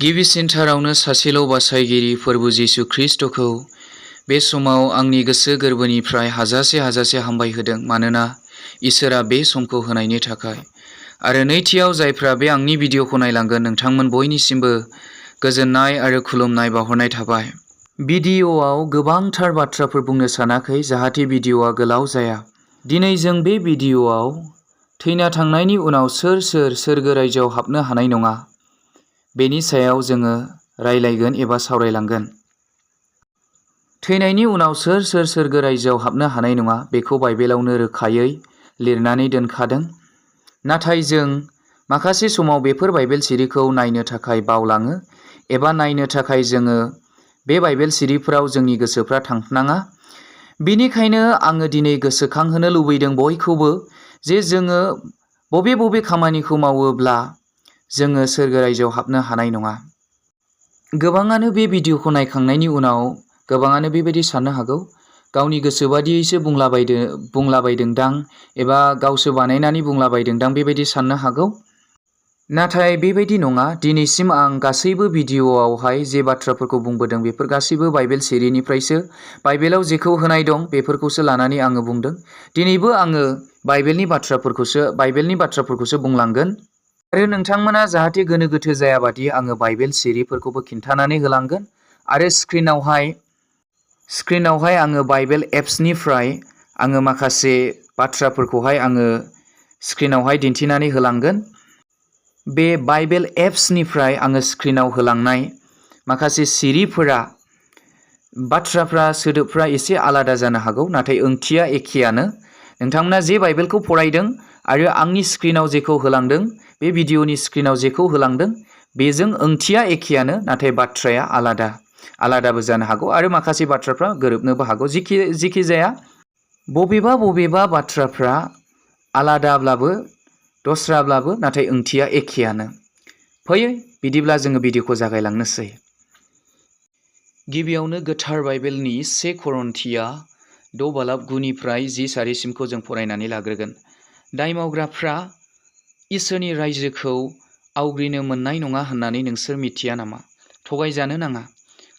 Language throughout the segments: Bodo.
गिबिसिनथारावनो सासेल' बासायगिरि फोरबु जिसु ख्रीष्टखौ बे समाव आंनि गोसो गोरबोनिफ्राय हाजासे हामबायहोदों, मानोना इसोरा बे समखौ होनायनि थाखाय। आरो नैथियाव जायफ्रा बे आंनि भिडिअखौ नायलांगोन नोंथांमोन बयनिसिमबो गोजोननाय आरो खुलुमनाय बावहरनाय थाबाय। भिडिअआव गोबांथार बाथ्राफोर बुंनो सानाखै जाहाथे भिडिअआ गोलाव जाया। दिनै जों बे भिडिअआव थैना थांनायनि उनाव सोर सोरगो रायजोआव हाबनो हानाय नङा बेनि सायाव जोङो रायलायगोन एबा सावरायलांगोन। थैनायनि उनाव सोर सोरगो रायजोआव हाबनो हानाय नङा बेखौ बाइबेलावनो रोखायै लिरनानै दोनखादों। नाथाय जों माखासे समाव बेफोर बाइबेल सिरिखौ नायनो थाखाय बावलाङो एबा नायनो थाखाय जोङो बे बाइबेल सिरिफोराव जोंनि गोसोफ्रा थांनाङा। बेनिखायनो आङो दिनै गोसोखांहोनो लुबैदों बयखौबो जे जोङो बबे खामानिखौ मावोब्ला जोङो सोरगो रायजोआव हाबनो हानाय नङा। गोबाङानो बे भिडिअखौ नायखांनायनि उनाव गोबाङानो बेबायदि साननो हागौ, गावनि गोसो बादियैसो बुंलाबायदोंदां एबा गावसो बानायनानै बुंलाबायदोंदां बेबायदि साननो हागौ। नाथाय बेबायदि नङा। दिनैसिम आं गासैबो भिडिअआवहाय जे बाथ्राफोरखौ बुंबोदों बेफोर गासैबो बाइबेल सिरिनिफ्रायसो, बाइबेलाव जेखौ होनाय दं बेफोरखौसो लानानै आङो बुंदों। दिनैबो आङो बाइबेलनि बाथ्राफोरखौसो बुंलांगोन। आरो नोंथांमोना जाहाथे गोनो गोथो जायाबादि आङो बाइबेल सिरिफोरखौबो खिन्थानानै होलांगोन। आरो स्क्रिनावहाय आङो बाइबेल एप्सनिफ्राय आङो माखासे बाथ्राफोरखौहाय आङो स्क्रिनावहाय दिन्थिनानै होलांगोन। बे बाइबेल एप्सनिफ्राय आङो स्क्रिनाव होलांनाय माखासे सिरिफोरा बाथ्राफ्रा सोदोबफ्रा एसे आलादा जानो हागौ, नाथाय ओंथिया एखेयानो। नोंथांमोना जे बाइबेलखौ फरायदों आरो आंनि स्क्रिनाव जेखौ होलांदों, बे भिडिअनि स्क्रिनाव जेखौ होलांदों बेजों ओंथिया एखेयानो, नाथाय बाथ्राया आलादाबो जानो हागौ आरो माखासे बाथ्राफ्रा गोरोबनोबो हागौ। जिखि जाया बबेबा बाथ्राफ्रा आलादाब्लाबो दस्राब्लाबो नाथाय ओंथिया एखेयानो। फैयो बिदिब्ला जोङो भिडिअखौ जागायलांनोसै। गिबियावनो गोथार बाइबेलनि 1 करिन्थिया 6:9 सारिसिमखौ जों फरायनानै लाग्रोगोन। दाय मावग्राफ्रा इसोरनि रायजोखौ आवग्रिनो मोननाय नङा होननानै नोंसोर मिथिया नामा? थगायजानो नाङा।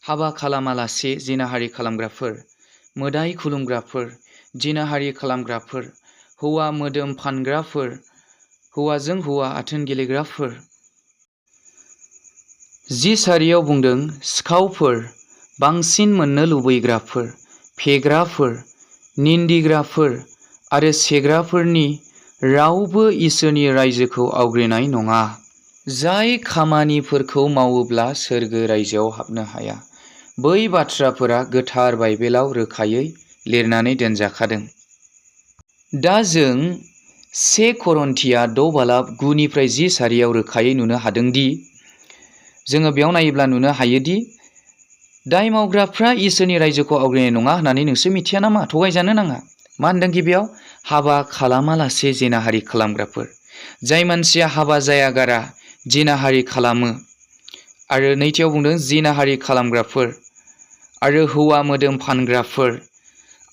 हाबा खालामालासे जिनाहारि खालामग्राफोर, मोदाय खुलुमग्राफोर, जिनाहारि खालामग्राफोर, हौवा मोदोम फानग्राफोर, हौवाजों हौवा आथोन गेलेग्राफोर। 10 सारियाव बुंदों सिखावफोर, बांसिन मोननो लुबैग्राफोर, फेग्राफोर, निन्दिग्राफोर आरो सेग्राफोरनि रावबो इसोरनि रायजोखौ आवग्रिनाय नङा। जाय खामानिफोरखौ मावोब्ला सोरगो रायजोआव हाबनो हाया, बै बाथ्राफोरा गोथार बाइबेलाव रोखायै लिरनानै दोनजाखादों। दा जों 1 करिन्थिया 6:9 सारियाव रोखायै नुनो हादोंदि, जोङो बेयाव नायोब्ला नुनो हायोदि दाय मावग्राफ्रा इसोरनि रायजोखौ आवग्रिनाय नङा होननानै नोंसोर मिथिया नामा? थगायजानो नाङा। मा होनदों गिबियाव? हाबा खालामालासे जिनाहारि खालामग्राफोर। जाय मानसिया हाबा जायागारा जिनाहारि खालामो। आरो नैथियाव बुंदों जिनाहारि खालामग्राफोर आरो हौवा मोदोम फानग्राफोर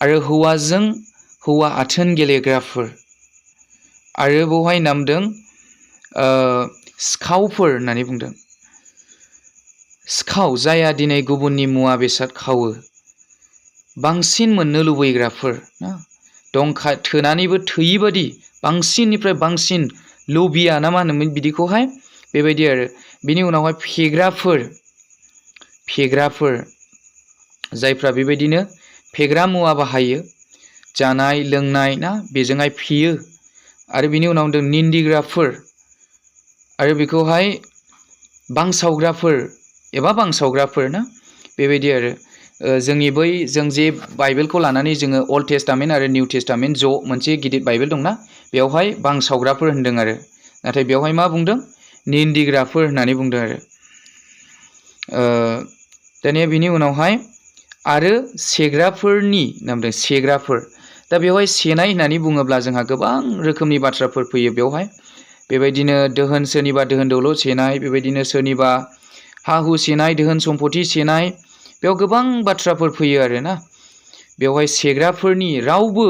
आरो हौवाजों हौवा आथोन गेलेग्राफोर। आरो बेवहाय नामदों सिखावफोर होननानै बुंदों। सिखाव, जाया दिनै गुबुननि मुवा बेसाद खावो। बांसिन मोननो लुबैग्राफोर, थोनानैबो थोयिबादि बांसिननिफ्राय बांसिन लबिया ना मा होनोमोन बिदिखौहाय, बेबायदि आरो। बिनि उनावहाय फेग्राफोर जायफ्रा बेबायदिनो फेग्रा मुवा बाहायो, जानाय लोंनाय ना बेजोंहाय फेयो। आरो बिनि उनाव होनदों निन्दिग्राफोर आरो बेखौहाय बांसावग्राफोर ना बेबायदि आरो। जों जे बाइबेलखौ लानानै जोङो अल्ड टेस्टामेन्ट आरो निउ टेस्टामेन्ट ज' मोनसे गिदिर बाइबेल दंना, बेवहाय बांसावग्राफोर होनदों आरो। नाथाय बेवहाय मा बुंदों? निन्दिग्राफोर होननानै बुंदों आरो। दानिया बिनि उनावहाय आरो सेग्राफोरनि नामदों सेग्राफोर। दा बेवहाय सेनाय होननानै बुङोब्ला जोंहा गोबां रोखोमनि बाथ्राफोर फैयो बेवहाय। बेबायदिनो सोरनिबा दोहोन दौलद सेनाय, बेबायदिनो सोरनिबा हा हु सेनाय, धोन सम्पति सेनाय, बेयाव गोबां बाथ्राफोर फैयो आरोना। बेवहाय सेग्राफोरनि रावबो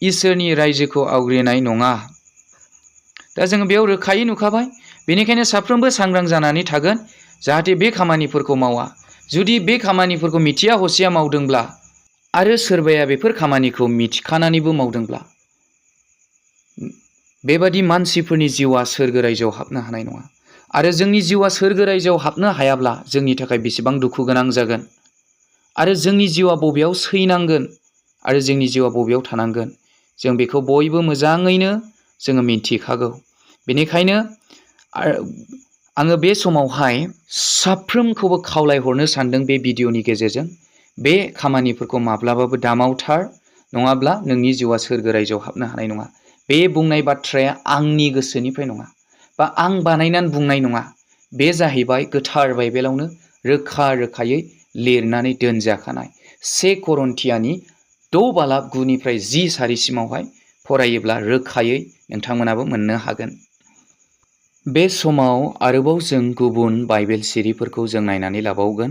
इसोरनि रायजोखौ आवग्रिनाय नङा। दा जोङो बेयाव रोखायै नुखाबाय। बेनिखायनो साफ्रोमबो सांग्रां जानानै थागोन जाहाथे बे खामानिफोरखौ मावा। जुदि बे खामानिफोरखौ मिथिया हसिया मावदोंब्ला आरो सोरबाया बेफोर खामानिखौ मिथिखानानैबो मावदोंब्ला बेबादि मानसिफोरनि जिउआ सोरगो रायजोआव हाबनो हानाय नङा। आरो जोंनि जिउआ सोरगो रायजोआव हाबनो हायाब्ला जोंनि थाखाय बेसेबां दुखु गोनां जागोन। आरो जोंनि जिउआ बबेयाव सैनांगोन आरो जोंनि जिउआ बबेयाव थानांगोन जों बेखौ बयबो मोजाङैनो जोङो मिन्थिखागौ। बेनिखायनो आङो बे समावहाय साफ्रोमखौबो खावलायहरनो सानदों बे भिडिअनि गेजेरजों बे खामानिफोरखौ माब्लाबाबो दामावथार, नङाब्ला नोंनि जिउआ सोरगो रायजोआव हाबनो हानाय नङा। बे बुंनाय बाथ्राया आंनि गोसोनिफ्राय नङा बा आं बानायनानै बुंनाय नङा। बे जाहैबाय गोथार बाइबेलावनो रोखा रोखायै लिरनानै दोनजाखानाय 1 करिन्थियानि 6:9-10 सारिसिमावहाय फरायोब्ला रोखायै नोंथांमोनाबो मोननो हागोन। बे समाव आरोबाव जों गुबुन बाइबेल सिरिफोरखौ जों नायनानै लाबावगोन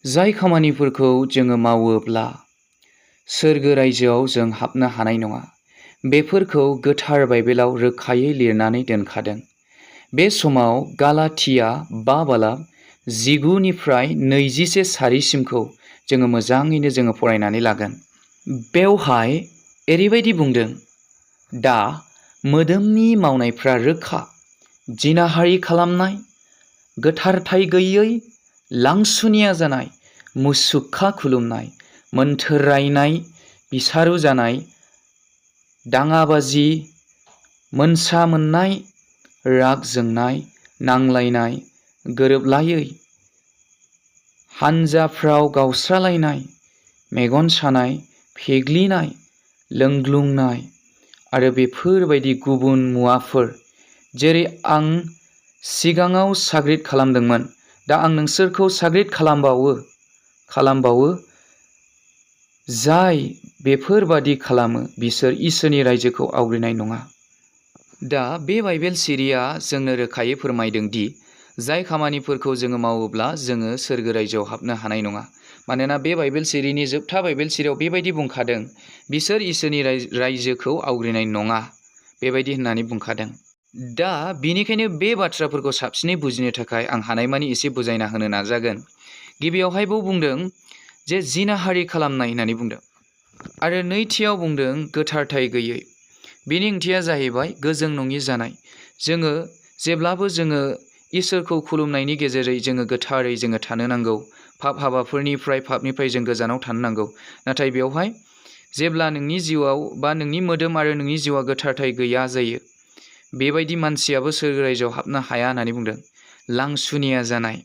जाय खामानिफोरखौ जोङो मावोब्ला सोरगो रायजोआव जों हाबनो हानाय नङा। बेफोरखौ गोथार बाइबेलाव रोखायै लिरनानै दोनखादों। बे समाव गालातिया 5:19-21 सारिसिमखौ जोङो मोजाङैनो जोङो फरायनानै लागोन। बेवहाय ओरैबायदि बुंदों, दा मोदोमनि मावनायफ्रा रोखा, जिनाहारि खालामनाय, गोथारथाय गैयै, लांसुनिया जानाय, मुसुखा खुलुमनाय, मोन्थोर रायनाय, बिसारु जानाय, दाङाबाजि, मोनसा मोननाय, राग जोंनाय, नांलायनाय, गोरोबलायै, हानजाफ्राव गावस्रालायनाय, मेगन सानाय, फेग्लिनाय, लोंग्लुंनाय आरो बेफोरबायदि गुबुन मुवाफोर जेरै आं सिगाङाव साग्रिद खालामदोंमोन, दा आं नोंसोरखौ साग्रिद खालामबावो। जाय बेफोरबादि खालामो बिसोर इसोरनि रायजोखौ आवग्रिनाय नङा। दा बे बाइबेल सिरिया जोंनो रोखायै फोरमायदों दि जाय खामानिफोरखौ जोङो मावोब्ला जोङो सोरगो रायजोआव हाबनो हानाय नङा। मानोना बे बाइबेल सिरिनि जोबथा बाइबेल सिरियाव बेबायदि बुंखादों, बिसोर इसोरनि रायजोखौ आवग्रिनाय नङा बेबायदि होननानै बुंखादों। दा बेनिखायनो बे बाथ्राफोरखौ साबसिनै बुजिनो थाखाय आं हानायमानि एसे बुजायना होनो नाजागोन। गिबियावहायबो बुंदों जे जिनाहारि खालामनाय होननानै बुंदों आरो नैथियाव बुंदों गोथारथाय गैयै। बेनि ओंथिया जाहैबाय गोजों नङि जानाय। जोङो जेब्लाबो जोङो इसोरखौ खुलुमनायनि गेजेरै जोङो गोथारै जोङो थानो नांगौ। पापनिफ्राय जों गोजानाव थानो नांगौ। नाथाय बेवहाय जेब्ला नोंनि जिउआव बा नोंनि मोदोम आरो नोंनि जिउआ गोथारथाय गैया जायो, बेबायदि मानसियाबो सोरगो रायजोआव हाबनो हाया होननानै बुंदों। लांसुनिया जानाय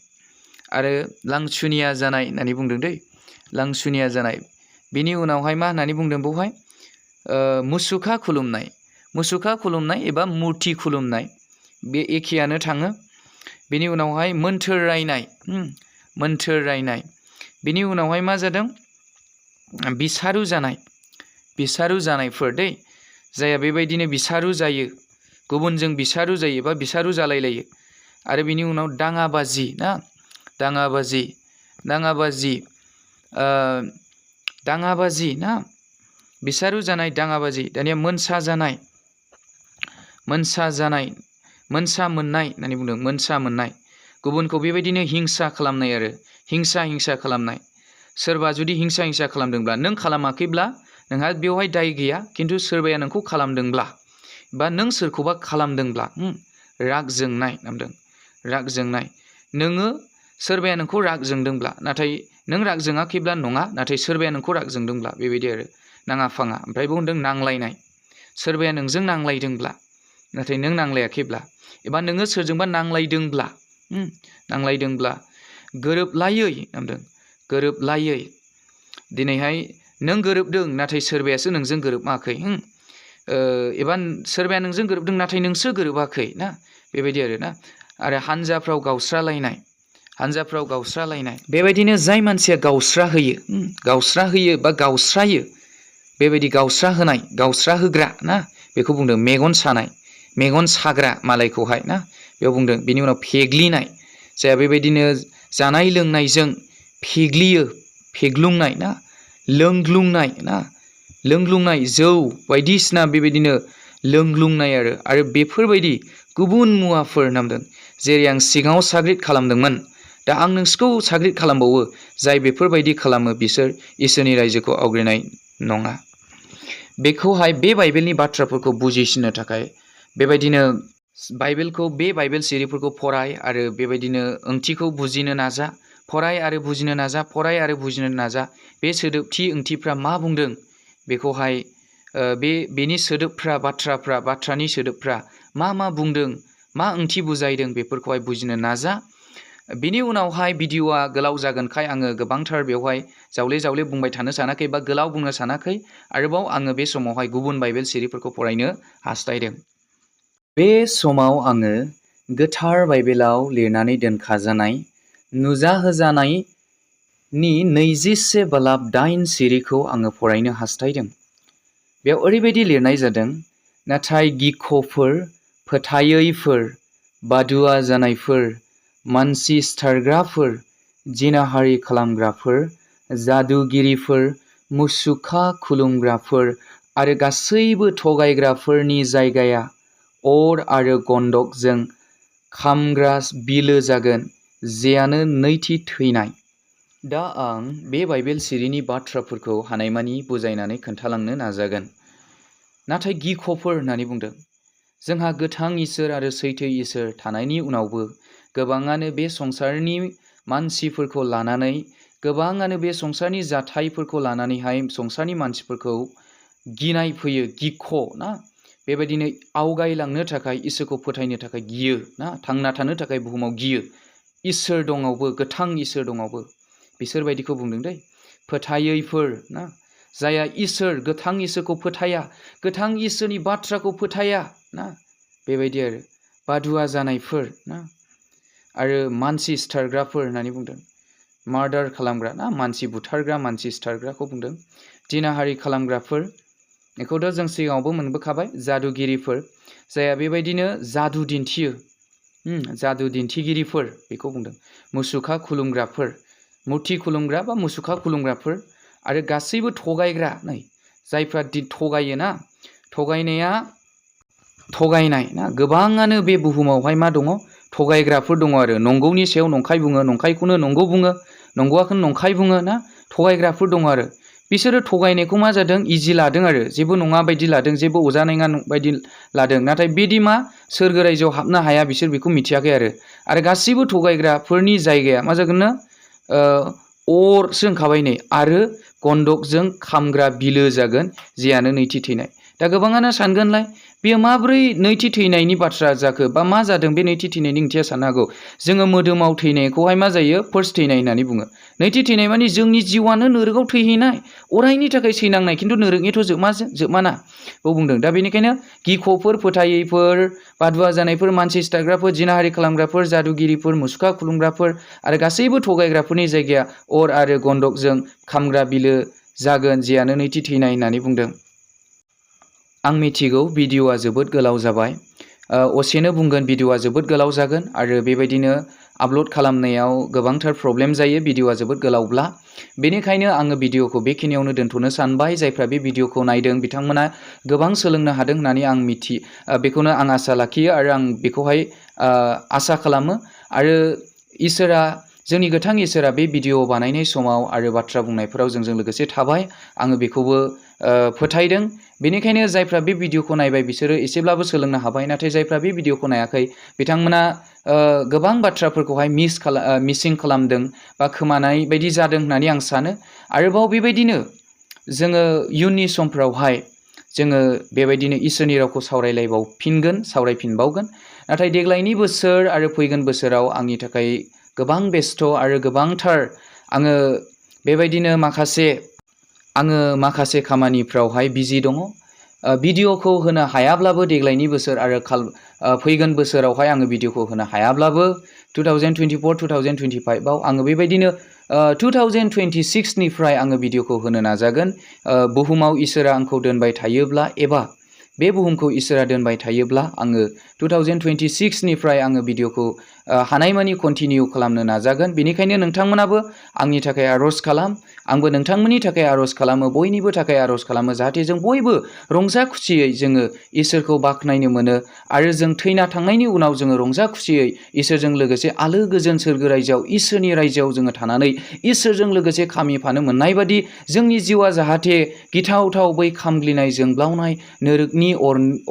आरो लांसुनिया जानाय होननानै बुंदों दै, लांसुनिया जानाय। बिनि उनावहाय मा होननानै बुंदों बेवहाय? मुसुखा खुलुमनाय एबा मुर्ति खुलुमनाय, बे एखेयानो थाङो। बिनि उनावहाय मोन्थोर रायनाय। बिनि उनावहाय मा जादों? बिसारु जानायफोर दै, जायहा बेबायदिनो बिसारु जायो, गुबुनजों बिसारु जायो बा बिसारु जालायलायो। आरो बिनि उनाव दाङाबाजि ना, बिसारु जानाय, दाङाबाजि। दानिया मोनसा मोननाय होननानै बुंदों। मोनसा मोननाय, गुबुनखौ बेबायदिनो हिंसा खालामनाय आरो हिंसा खालामनाय। सोरबा जुदि हिंसा खालामदोंब्ला, नों खालामाखैब्ला नोंहा बेवहाय दाय गैया, खिन्थु सोरबाया नोंखौ खालामदोंब्ला बा नों सोरखौबा खालामदोंब्ला, राग जोंनाय नामदों। राग जोंनाय, सोरबाया नोंखौ राग जोंदोंब्ला, नाथाय नों राग जोङाखैब्ला नङा, नाथाय सोरबाया नोंखौ राग जोंदोंब्ला बेबायदि आरो नाङा फाङा। ओमफ्राय बुंदों नांलायनाय, सोरबाया नोंजों नांलायदोंब्ला नाथाय नों नांलायाखैब्ला, एबा नोङो सोरजोंबा नांलायदोंब्ला गोरोबलायै। दिनैहाय नों गोरोबदों नाथाय सोरबायासो नोंजों गोरोबाखै, एबा सोरबाया नोंजों गोरोबदों नाथाय नोंसो गोरोबाखै ना, बेबायदि आरो हानजाफ्राव गावस्रालायनाय। बेबायदिनो जाय मानसिया गावस्रा होयो बा गावस्रायो, बेबायदि गावस्रा होग्रा ना, बेखौ बुंदों। मेगन साग्रा मालायखौहाय ना, बेयाव बुंदों। बिनि उनाव फेग्लिनाय, जायहा बेबायदिनो जानाय लोंनायजों फेग्लुंनाय ना, लोंग्लुंनाय, जौ बायदिसिना बेबायदिनो लोंग्लुंनाय आरो बेफोरबायदि गुबुन मुवाफोर नामदों। जेरै आं सिगाङाव साग्रिद खालामदोंमोन, दा आं नोंसोरखौ साग्रिद खालामबावो जाय बेफोरबायदि खालामो बिसोर इसोरनि रायजोखौ आवग्रिनाय नङा। बेखौहाय बे बाइबेलनि बाथ्राफोरखौ बुजिसिननो थाखाय बेबायदिनो बे बाइबेल सिरिफोरखौ फराय आरो बेबायदिनो ओंथिखौ बुजिनो नाजा। फराय आरो बुजिनो नाजा, फराय आरो बुजिनो नाजा। बे सोदोबथि ओंथिफ्रा मा बुंदों बेखौहाय बेनि सोदोबफ्रा बाथ्रानि सोदोबफ्रा मा बुंदों, मा ओंथि बुजायदों बेफोरखौहाय बुजिनो नाजा। बिनि उनावहाय भिडिअ'आ गोलाव जागोनखाय आङो गोबांथार बेवहाय जावले बुंबाय थानो सानाखै बा गोलाव बुंनो सानाखै। आरोबाव आङो बे समावहाय गुबुन बाइबेल सिरिफोरखौ फरायनो हास्थायदों। बे समाव आङो गोथार बाइबेलाव लिरनानै दोनखाजानाय नुजाहोजानायनि 24 बालाब 8 सिरिखौ आङो फरायनो हास्थायदों। बेयाव ओरैबायदि लिरनाय जादों, नाथाय गिख'फोर, फोथायैफोर, बादुवा जानायफोर, मानसि सिथारग्राफोर, जिनाहारि खालामग्राफोर, जादुगिरिफोर, मुसुखा खुलुमग्राफोर आरो गासैबो थगायग्राफोरनि जायगाया अर आरो गन्धकजों खामग्रा बिलो जागोन, जेयानो नैथि थैनाय। दा आं बे बाइबेल सिरिनि बाथ्राफोरखौ हानायमानि बुजायनानै खोन्थालांनो नाजागोन। नाथाय गिख'फोर होननानै बुंदों। जोंहा गोथां इसोर आरो सैथो इसोर थानायनि उनावबो गोबाङानो बे संसारनि मानसिफोरखौ लानानै, गोबाङानो बे संसारनि जाथायफोरखौ लानानैहाय संसारनि मानसिफोरखौ गिनाय फैयो, गिख' ना, बेबायदिनो आवगायलांनो थाखाय इसोरखौ फोथायनो थाखाय गियो ना, थांना थानो थाखाय बुहुमाव गियो। इसोर दङावबो, गोथां इसोर दङावबो बिसोरबायदिखौ बुंदों दै। फोथायैफोर ना, जाया इसोर, गोथां इसोरखौ फोथाया, गोथां इसोरनि बाथ्राखौ फोथाया ना, बेबायदि आरो बादुवा जानायफोर ना, आरो मानसि सिथारग्राफोर होननानै बुंदों। मार्डार खालामग्रा ना, मानसि बुथारग्रा, मानसि सिथारग्राखौ बुंदों। जिनाहारि खालामग्राफोर, बेखौथ' जों सिगाङावबो मोनबोखाबाय। जादुगिरिफोर, जाया बेबायदिनो जादु दिन्थियो, जादु दिन्थिगिरिफोर बेखौ बुंदों। मुसुखा खुलुमग्राफोर, मुर्थि खुलुमग्रा बा मुसुखा खुलुमग्राफोर आरो गासैबो थगायग्रा, नै जायफ्रा थगायो ना, थगायनाय ना, गोबाङानो बे बुहुमावहाय मा दङ, थगायग्राफोर दङ आरो नंगौनि सायाव नंखाय बुङो, नंखायखौनो नंगौ बुङो, नंगौआखौनो नंखाय बुङो ना, थगायग्राफोर दङ आरो बिसोरो थगायनायखौ मा जादों, इजि लादों आरो जेबो नङा बायदि लादों, जेबो अजा नङा बायदि लादों। नाथाय बिदि मा सोरगो रायजोआव हाबनो हाया, बिसोर बेखौ मिथियाखै आरो गासैबो थगायग्राफोरनि जायगाया मा जागोननो, अरसो होनखाबाय नै, आरो गन्धकजों खामग्रा बिलो जागोन, जेयानो नैथि थैनाय। दा गोबाङानो सानगोनलाय बेयो माब्रै नैथि थैनायनि बाथ्रा जाखो, बा मा जादों बे नैथि थैनायनि ओंथिया साननो हागौ। जोङो मोदोमाव थैनायखौहाय मा जायो, फार्स्ट थैनाय होननानै बुङो। नैथि थैनाय मानि जोंनि जिउआनो नोरोगाव थैहैनाय, अरायनि थाखाय थैनांनाय, खिन्थु नोरोगनिथ' जोबमाना बुंदों। दा बेनिखायनो गिख'फोर, फोथायैफोर, बादुवा जानायफोर, मानसि सिथारग्राफोर, जिनाहारि खालामग्राफोर, जादुगिरिफोर, मुसुखा खुलुमग्राफोर आरो गासैबो थगायग्राफोरनि जायगाया अर आरो गन्धकजों खामग्रा बिलो जागोन, जेयानो नैथि थैनाय होननानै बुंदों। आं मिथिगौ भिडिअ'आ जोबोद गोलाव जाबाय। असेनो बुंगोन भिडिअ'आ जोबोद गोलाव जागोन आरो बेबायदिनो आपल'ड खालामनायाव गोबांथार प्रब्लेम जायो भिडिअ'आ जोबोद गोलावब्ला। बेनिखायनो आङो भिडिअ'खौ बेखिनियावनो दोनथ'नो सानबाय। जायफ्रा बे भिडिअ'खौ नायदों बिथांमोना गोबां सोलोंनो हादों होननानै आं बेखौनो आं आसा लाखियो आरो आं बेखौहाय आसा खालामो। आरो जोंनि गोथां इसोरा बे भिडिअ' बानायनाय समाव आरो बाथ्रा बुंनायफोराव जोंजों लोगोसे थाबाय, आङो बेखौबो फोथायदों। बेनिखायनो जायफ्रा बे भिडिअ'खौ नायबाय बिसोरो एसेब्लाबो सोलोंनो हाबाय। नाथाय जायफ्रा बे भिडिअ'खौ नायाखै बिथांमोना गोबां बाथ्राफोरखौहाय मिसिं खालामदों बा खोमानाय बायदि जादों होननानै आं सानो। आरोबाव बेबायदिनो जोङो इयुननि समफ्रावहाय जोङो बेबायदिनो इसोरनि रावखौ सावरायफिनबावगोन। नाथाय देग्लायनि बोसोर आरो फैगोन बोसोराव आंनि थाखाय गोबां बेस्थ' आरो गोबांथार आङो बेबायदिनो माखासे खामानिफ्रावहाय बिजि दङ। भिडिअ'खौ होनो हायाब्लाबो देग्लायनि बोसोर आरो फैगोन बोसोरावहाय आङो भिडिअ'खौ होनो हायाब्लाबो 2024-2025आव आङो बेबायदिनो 2026निफ्राय आङो भिडिअ'खौ होनो नाजागोन। बुहुमाव इसोरा आंखौ दोनबाय थायोब्ला एबा बे बुहुमखौ इसोरा दोनबाय थायोब्ला आङो 2026निफ्राय आङो भिडिअ'खौ हानायमानि कन्टिनिउ खालामनो नाजागोन। बेनिखायनो नोंथांमोनाबो आंनि थाखाय आर'ज खालाम, आंबो नोंथांमोननि थाखाय आर'ज खालामो, बयनिबो थाखाय आर'ज खालामो, जाहाथे जों बयबो रंजा खुसियै जोङो इसोरखौ बाख्नायनो मोनो आरो जों थैना थांनायनि उनाव जोङो रंजा खुसियै इसोरजों लोगोसे आलो गोजोन सोरगो रायजोआव, इसोरनि रायजोआव जोङो थानानै इसोरजों लोगोसे खामिफानो मोननाय बादि जोंनि जिउआ जाहाथे गिथावथाव बै खामग्लिनाय जोंब्लावनाय नोरोगनि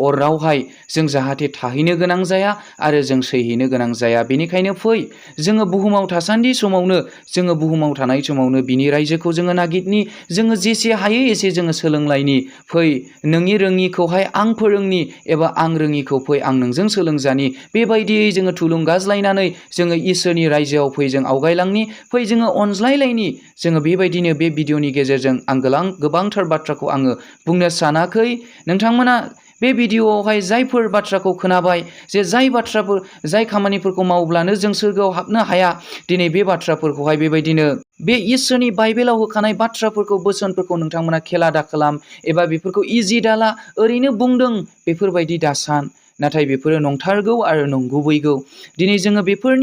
अरावहाय जों जाहाथे थाहैनो गोनां जाया आरो जों सैहैनो गोनां जाया। बेनिखायनो फै जोङो बुहुमाव थासान्दि समावनो, जोङो बुहुमाव थानाय समावनो बिनि रायजोखौ जोङो नागिरनि, जोङो जेसे हायो एसे जोङो सोलोंलायनि। फै नोंनि रोङिखौहाय आं फोरोंनि, एबा आं रोङिखौ फै आं नोंजों सोलोंजानि। बेबायदियै जोङो थुलुंगाज्लायनानै जोङो इसोरनि रायजोआव फै जों आवगायलांनि, फै जोङो अनज्लायलायनि। जोङो बेबायदिनो बे भिडिअनि गेजेरजों आं गोबांथार बाथ्राखौ आङो बुंनो सानाखै। नोंथांमोना बे भिडिअआवहाय जायफोर बाथ्राखौ खोनाबाय, जे जाय खामानिफोरखौ मावब्लानो जों सोरगोआव हाबनो हाया, दिनै बे बाथ्राफोरखौहाय बेबायदिनो बे इसोरनि बाइबेलाव होखानाय बाथ्राफोरखौ, बोसोनफोरखौ नोंथांमोना खेला दाखालाम एबा बेफोरखौ इजि दाला, ओरैनो बुंदों बेफोरबायदि दासान। नाथाय बेफोरो नंथारगौ आरो नंगुबैगौ। दिनै जोङो बेफोर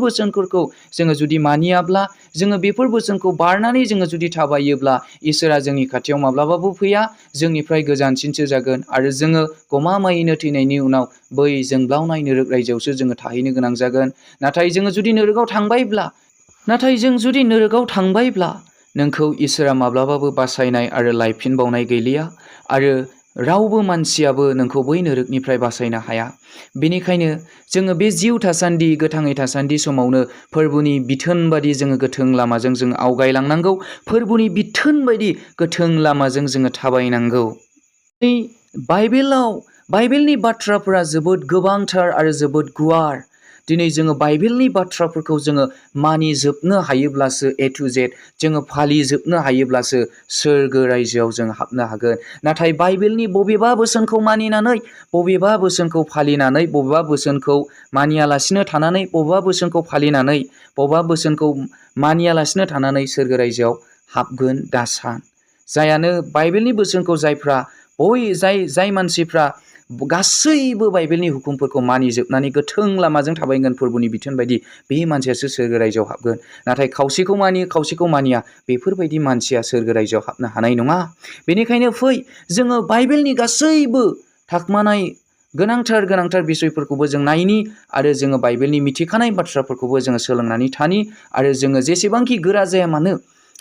बोसोनफोरखौ जोङो जुदि मानियाब्ला, जोङो बेफोर बोसोनखौ बारनानै जोङो जुदि थाबायोब्ला, इसोरा जोंनि खाथियाव माब्लाबाबो फैया, जोंनिफ्राय गोजानसिनसो जागोन आरो जोङो गमामायैनो थैनायनि उनाव बै जोंब्लावनाय नोरोग रायजोआवसो जोङो थाहैनो गोनां जागोन। नाथाय जों जुदि नोरोगाव थांबायब्ला नोंखौ इसोरा माब्लाबाबो बासायनाय आरो लायफिनबावनाय गैलिया आरो रावबो मानसियाबो नोंखौ बै नोरोगनिफ्राय बासायनो हाया। बेनिखायनो जोङो बे जिउ थासान्दि, गोथाङै थासान्दि समावनो फोरबुनि बिथोन बादि जोङो गोथों लामाजों जोङो आवगायलांनांगौ, फोरबुनि बिथोन बायदि गोथों लामाजों जोङो थाबायनांगौ। बाइबेलनि बाथ्राफोरा जोबोद गोबांथार आरो जोबोद गुवार। दिनै जोङो बाइबेलनि बाथ्राफोरखौ जोङो मानिजोबनो हायोब्लासो, ए टु जेड जोङो फालिजोबनो हायोब्लासो सोरगो रायजोआव जों हाबनो हागोन। नाथाय बाइबेलनि बबेबा बोसोनखौ मानिनानै, बबेबा बोसोनखौ फालिनानै, बबेबा बोसोनखौ मानियालासिनो थानानै, बबेबा बोसोनखौ फालिनानै, बबेबा बोसोनखौ मानियालासिनो थानानै सोरगो रायजोआव हाबगोन दासान। जायानो बाइबेलनि बोसोनखौ जाय मानसिफ्रा गासैबो बाइबेलनि हुकुमफोरखौ मानिजोबनानै गोथों लामाजों थाबायगोन फोरबुनि बिथोन बायदि, बे मानसियासो सोरगो रायजोआव हाबगोन। नाथाय खावसेखौ मानियो, खावसेखौ मानिया, बेफोरबायदि मानसिया सोरगो रायजोआव हाबनो हानाय नङा। बेनिखायनो फै जोङो बाइबेलनि गासैबो थाखोमानाय गोनांथार बिसयफोरखौबो जों नायनि आरो जोङो बाइबेलनि मिथिखानाय बाथ्राफोरखौबो जोङो सोलोंनानै थानि आरो जोङो जेसेबांखि गोरा जाया मानो,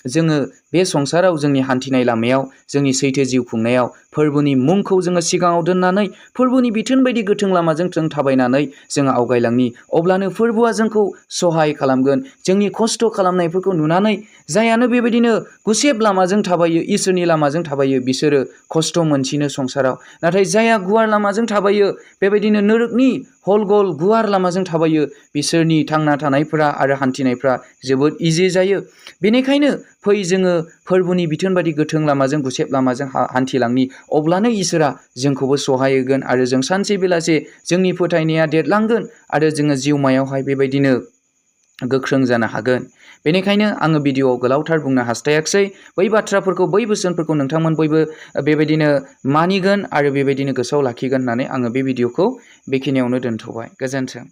जोङो बे संसाराव जोंनि हान्थिनाय लामायाव, जोंनि सैथो जिउ खुंनायाव फोरबुनि मुंखौ जोङो सिगाङाव दोननानै, फोरबुनि बिथोन बायदि गोथों लामाजों जों थाबायनानै जोङो आवगायलांनि। अब्लानो फोरबुआ जोंखौ सहाय खालामगोन। जोंनि खस्थ' खालामनायफोरखौ नुनानै जायानो बेबायदिनो गुसेब लामाजों थाबायो, इसोरनि लामाजों थाबायो, बिसोरो खस्थ' मोनसिनो संसाराव। नाथाय जाया गुवार लामाजों थाबायो, बेबायदिनो नोरोगनि हल गल गुवार लामाजों थाबायो, बिसोरनि थांना थानायफोरा आरो हान्थिनायफोरा जोबोद इजि जायो। बेनिखायनो फै जोङो फोरबुनि बिथोन बायदि गोथों लामाजों, गुसेब लामाजों हान्थिलांनि। अब्लानो इसोरा जोंखौबो सहाय होगोन आरो जों सानसे बेलासे जोंनि फोथायनाया देरलांगोन आरो जोङो जिउमायावहाय बेबायदिनो गोख्रों जानो हागोन। बेनिखायनो आङो भिडिअआव गोलावथार बुंनो हास्थायाखिसै। बै बाथ्राफोरखौ, बै बोसोनफोरखौ नोंथांमोन बयबो बेबायदिनो मानिगोन आरो बेबायदिनो गोसोआव लाखिगोन होननानै आङो बे भिडिअखौ बेखिनियावनो दोनथ'बाय। गोजोन्थों।